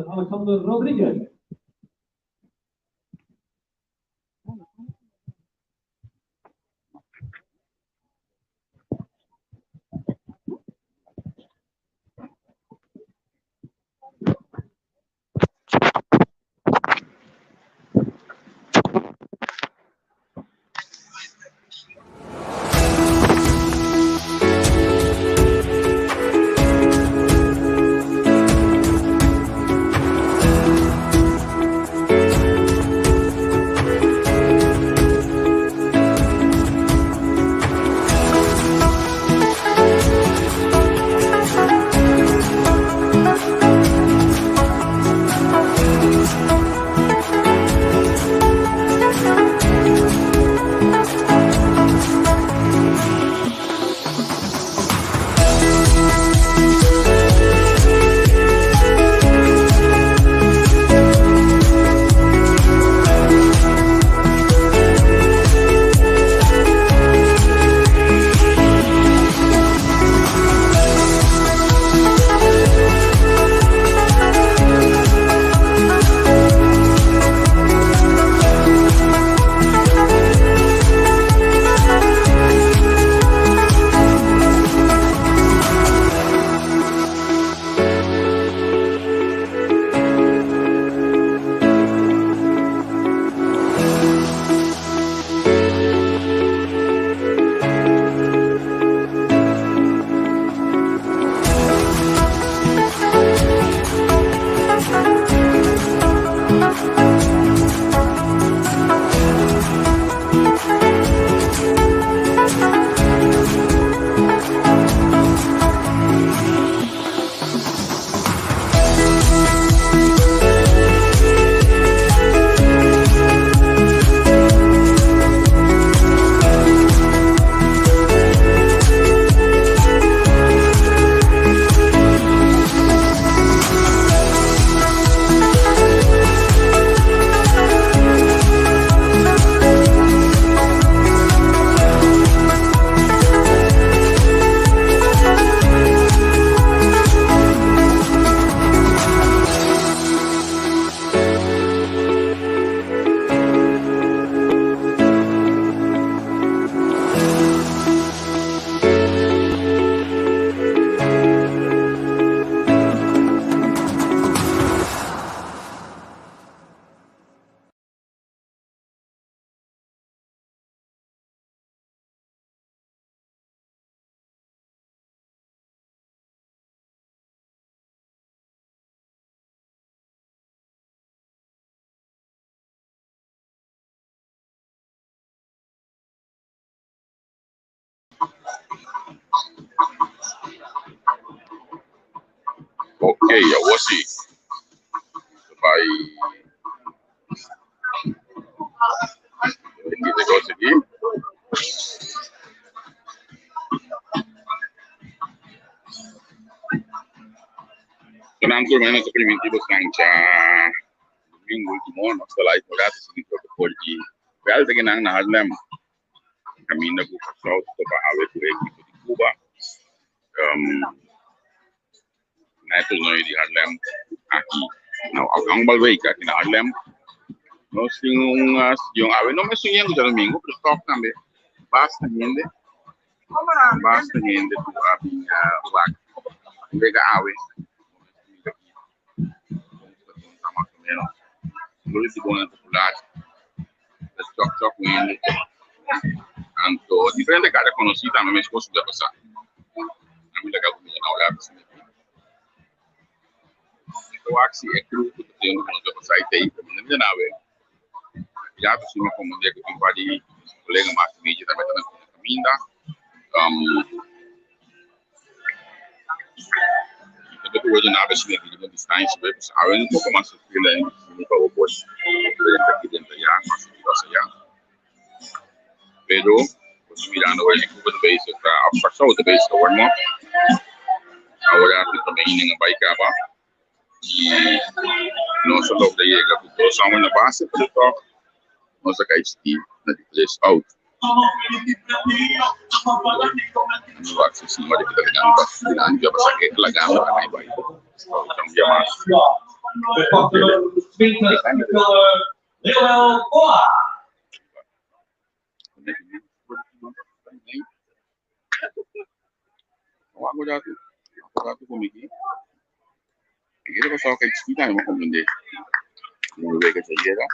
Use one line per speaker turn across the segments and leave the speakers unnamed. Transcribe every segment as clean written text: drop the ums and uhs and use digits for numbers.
Alexander Rodriguez.
Ok, awor si. Bai. Kita kos aki. Nan tur menos primitivo sancha domingo último nos ta live rato sin protocol di Welta que nan na Harlem. Caminda ku Kòrsou ta topa awe ku e ekipo di Cuba. Na e torneo di Harlem aki na Honkbalweek aki na Harlem. Nos tin un stadion awe no mesun yen ku djadomingo pero tòg tambe basta hende basta hende ku a bin wak wega awe. Mas o menos. Popular. Chok chok hende. Anto diferente cara conocí tambe mes cos ta pasa. A mi laga comida na ora ta sinti. E wak si e crew ku ta tendo ku nos ta pasa i tei, pero no mi nawe. Ya ta suma como de ku tin par di colega mas media tambe ta na caminda. Tambe ku word na bes meti di distancia be pues awe un poco mas fila en mi pa opos diferente aquí dentro ya mas aquí pasa ya. Pero pues mirando ahora en Cuba ta bezig ta of Kòrsou ta bezig ta warm up. Ahora cu ta inning a bai caba y nos a logra yega cu dos homber na base pero toch. Nos a kai chikí na di tres out. Nos wak si sima di kita ligando pa dilanti ya pasa ke lagando a kai bai. Un dia mas. Wak ku mi aki. Kere pasó kai chikí tambe mi a komprendé. Mi wega chayera.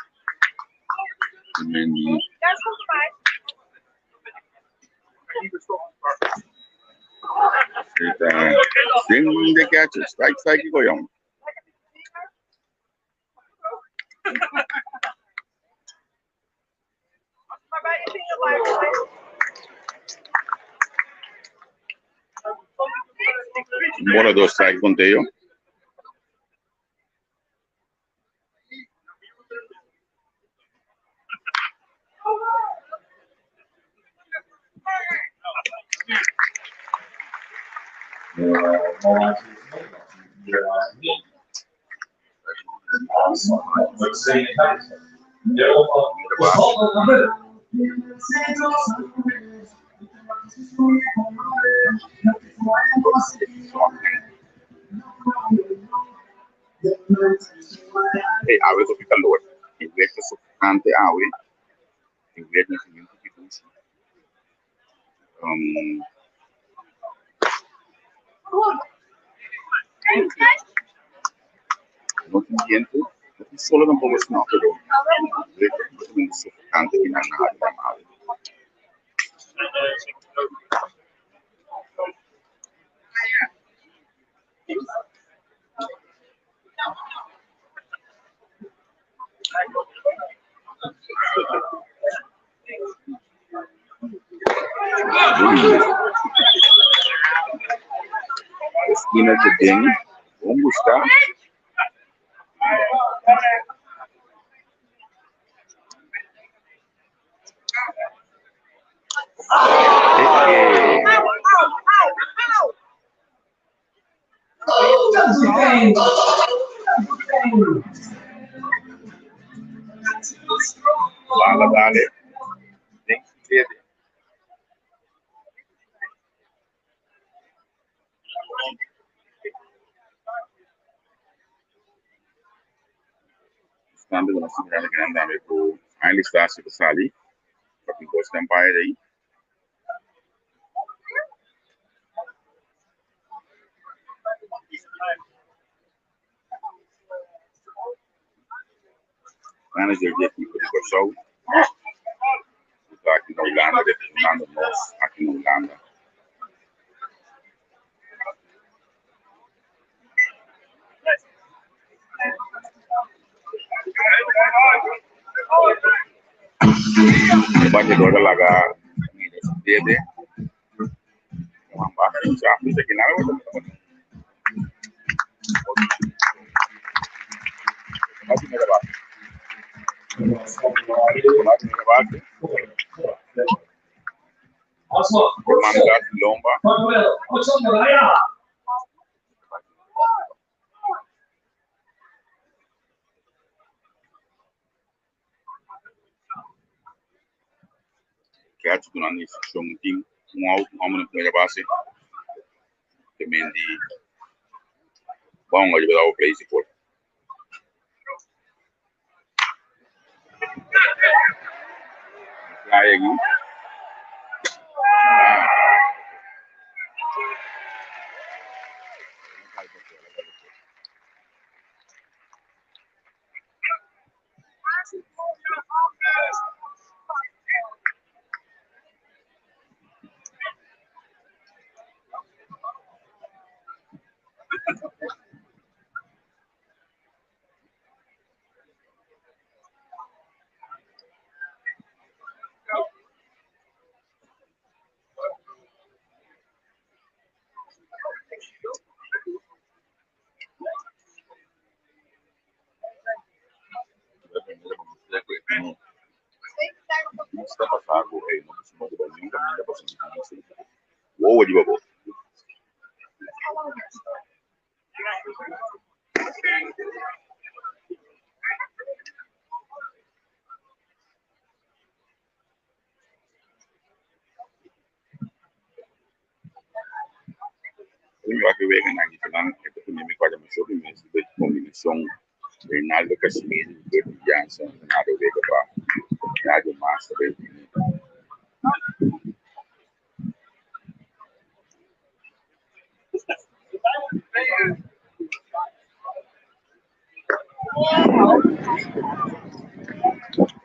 Den de catcher, strike, strike, kiko yòn. Un bola dos strike conteo. Hey, awe toki calor. E weer ta sofocante awe. E weer na siguiente ki dushi. No tin biento, no tin solo tampoco sino, pero weer ta completamente sofocante y nan na hari awe. Esquina de den, bom buscar. Bala dale. Den dede. Buscando ku nos mirando kinan tambe ku Haile Selassie ta sali pa tin kos den pae ei. Manager di ekipo di Kòrsou ku ta aki na Hulanda representando nos aki na Hulanda. E batedor ta laga mira su dede. Lomba. Catch dunando instruccion tin un out, un homber na primera base. Te men di bon ariba dabo play si por. Fly aki. Ah. Sta pasá ku ei no ta suma ku bai niun kaminda pasobra mi tin un wowo riba bo. mi wak e weganan i nan e ta pone mi kòrda masha hopi mes di kombinashon Reinaldo Casimiro i Bertie Jansen ganado wega pa Radio Mas ta bai bini.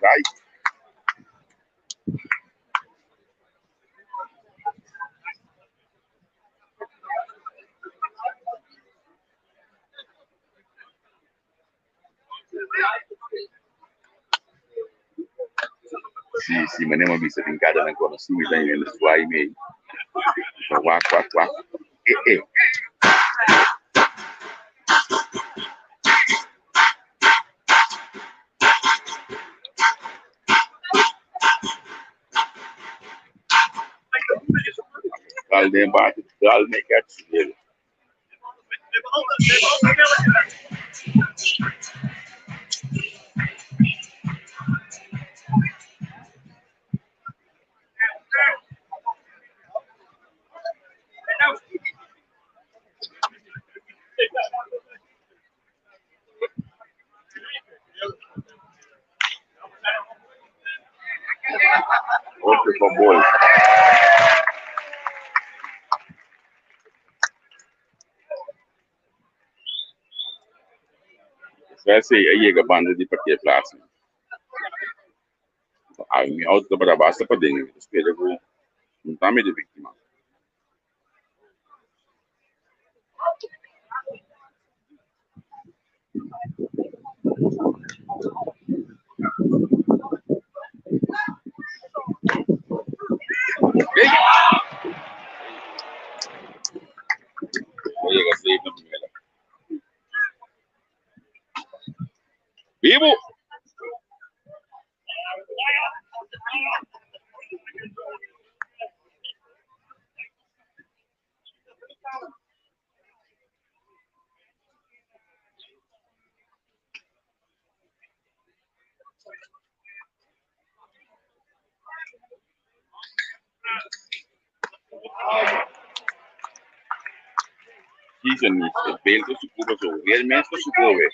Right. Si, si, manera mi a bisa tin kada nan konosí mi ta yendo suai mei. Ta wak, wak, wak. Eh, eh. Dal den bate, dal me catch dele. Otro pa bol. Ese a yega banda di parkeerplaats. Ay, mi auto tabata basta paden. Mi ta spera ku no ta mi de víktima. Voy a llegar safe na primera. Vivo! Season is e beeld ta suku paso real mes ta suku awe.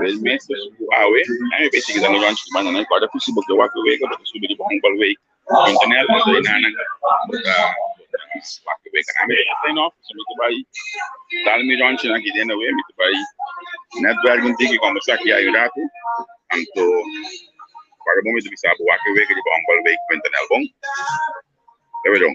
Real mes ta suku awe. Ai me pensé que dan lunch banda nan kòrda ku si bo ke wak wega bo ta subi riba honkbal week punto nl anto e nanan bo ta wak wega. Ami ta sign off so mi ta bai dal mi lunch nan aki den awe mi ta bai netwerk un tiki kòmbersá aki ai un ratu anto kòrda bo mi ta bisa bo wak wega riba honkbal week punto nl bon. Te wedon.